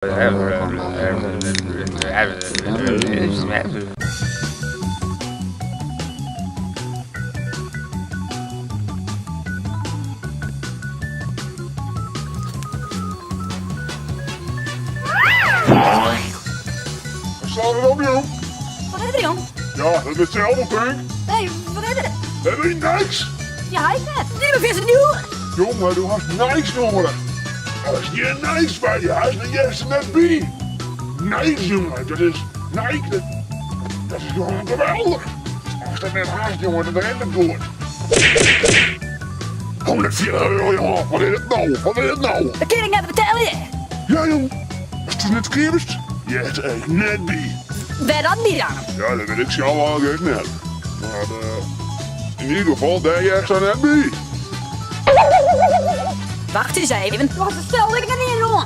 Waar slaat it op, jong? Wat is der, jong? Ja, dat is itselde, tink. Nee, wat is der? Heb je niks? Ja, ik net. Nee, maar is het nieuw? Jongen, do hast niks noadich. Der is gjin nijs by dy, hy is der juster net by. Nijs, jongen, dat is nijs, dat, dat is gewoan geweldich. Ast dat net hast, jongen, dat rint net goed. 140 euro, jongen, wat is it no? Wat is it no? Dat kin ik net betelje. Ja, jong, ast it net keapest, hearst der ek net by. Wêr dan by dan? Ja, dat wit ik sels eigentlik ek net. Mar uh, yn ieder gefal, dêr hearst der net by. Wacht eens even. Wat stel ik er niet oan?